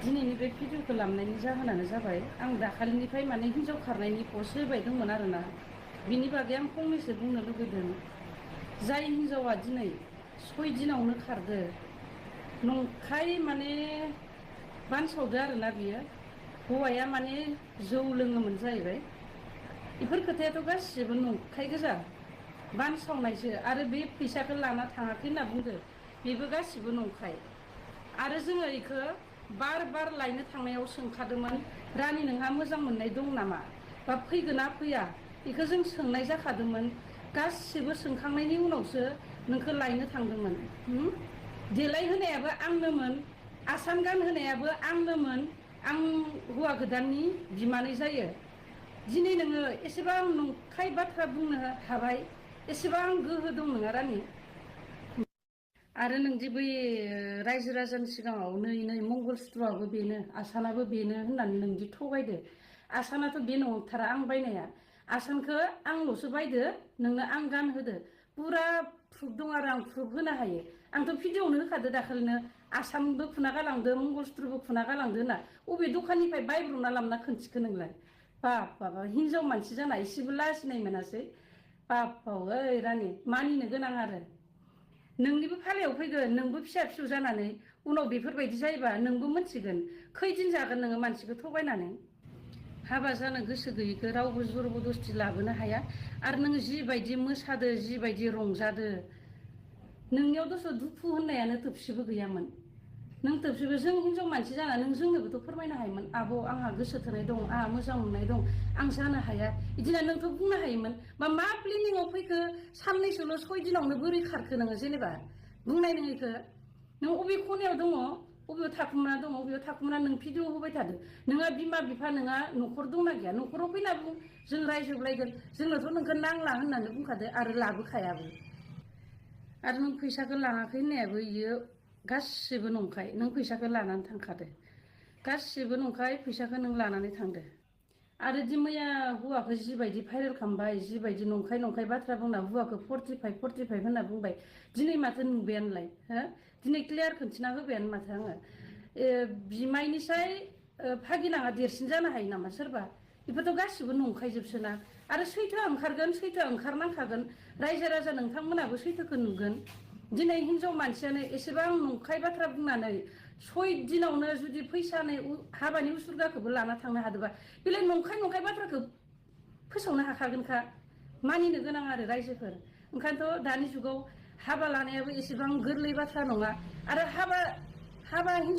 दिनैनि बे भिडिअखौ लामनायनि जाहोनानो जाबाय आं दाखालिनिफ्राय माने हिन्जाव खारनायनि पस्ट होबाय दंमोन आरोना बिनि बागै आं फंनैसो बुंनो लुबैदों। जाय हिन्जावा दिनै 6 दिनावनो खारदो नंखाय माने बानसावदो आरोना बियो हौवाया माने जौ लोङोमोन जाहैबाय। बेफोर खोथायाथ' गासिबो नंखाय गोजा बानसावनायसो आरो बे फैसाखौ लाना थाङाखै होनना बुंदो बेबो गासिबो नंखाय। आरो जोङो इखो बार बार लायनो थांनायाव सोंखादोंमोन रानि नोंहा मोजां मोननाय दं नामा बा फैगोना फैया बेखौ जों सोंनाय जाखादोंमोन। गासिबो सोंखांनायनि उनावसो नोंखौ लायनो थांदोंमोन। देलाय होनायाबो आंनोमोन, आसान गानहोनायाबो आंनोमोन। आं हौवा गोदाननि बिमानै जायो। दिनै नोङो एसेबां नंखाय बाथ्रा बुंनो हाबाय, एसेबां गोहो दं नोंहा रानि। आरो नोंदि बै रायजो राजानि सिगाङाव नै मंगल सुत्रआबो बेनो आसानाबो बेनो होननानै नोंदि थगायदो। आसानाथ' बे नंथारा आं बायनाया। आसानखौ आंल'सो बायदो, नोंनो आं गानहोदो। पुरा प्रुफ दं आरो आं प्रुफ होनो हायो। आंथ' भिडिअ'आवनो होखादो दाखालिनो आसानबो खुना गालांदो मंगल सुत्रबो खुना गालांदो होनना। अबे दखाननिफ्राय बायब्रबना लाबोना खोन्थिखो नोंलाय? बाब हिनजाव मानसि जाना एसेबो लाजिनाय मोनासै। बाब ओइ रानि मानिनो गोनां आरो नोंनिबो फालायाव फैगोन, नोंबो फिसा फिसौ जानानै उनाव बेफोरबायदि जायोबा नोंबो मोनथिगोन खैदिन जागोन नोङो मानसिखौ थगायनानै। हाबा जानो गोसो गैयैखौ रावबो जबरदस्ति लाबोनो हाया। आरो नों जिबायदि मोसादो जिबायदि रंजादो नोंनियाव दस' दुखु होननायानो थोबसेबो गैयामोन। नों थोबसेबो जों हिनजाव मानसि जाना नों जोंनोबोथ' फोरमायनो हायोमोन आब' आंहा गोसो थोनाय दं, आंहा मोजां मोननाय दं, आं जानो हाया बिदिना नोंथ' बुंनो हायोमोन। मा प्लेनिंआव फैखो साननैसोल' 6 दिनावनो बोरै खारखो नोङो जेनेबा बुंनाय नों इखो नों अबे खनायाव दङ, अबेयाव थाखुमाना दङ, अबेयाव थाखुमाना नों भिडिअ होबाय थादो। नोंहा बिमा बिफा नोंहा न'खर दंना गैया? न'खराव फैना बुं जों रायजोबलायगोन, जोंनोथ' नोंखौ नांला होननानै बुंखादो आरो लाबोखायाबो। आरो नों फैसाखौ लाङाखै होननायाबो इयो गासिबो नंखाय। नों फैसाखौ लानानै थांखादो, गासिबो नंखाय। फैसाखौ नों लानानै थांदो। आरो दि मैया हौवाखौ जिबायदि भाइरेल खालामबाय, जिबायदि नंखाय बाथ्रा बुंना हौवाखौ 45 होनना बुंबाय, दिनै माथो नुबायानोलाय हो? दिनै क्लियार खोन्थिना होबायानो माथो आङो। बिमायनिसाय भागिनाङा देरसिन जानो हायो नामा सोरबा? बेफोरथ' गासिबो नंखायजोबसोना। आरो सैथोआ ओंखारगोन, सैथोआ ओंखारनांखागोन। रायजो राजा नोंथांमोनाबो सैथोखौ नुगोन। दिनै हिनजाव मानसियानो एसेबां नंखाय बाथ्रा बुंनानै 6 दिनावनो जुदि फैसानै हाबानि उसुरगाखौबो लाना थांनो हादोंबा बेलाय नंखाय बाथ्राखौ फोसावनो हाखागोनखा। मानिनो गोनां आरो रायजोफोर। ओंखायनोथ' दानि जुगाव हाबा लानायाबो एसेबां गोरलै बाथ्रा नङा। आरो हाबा हिनजाव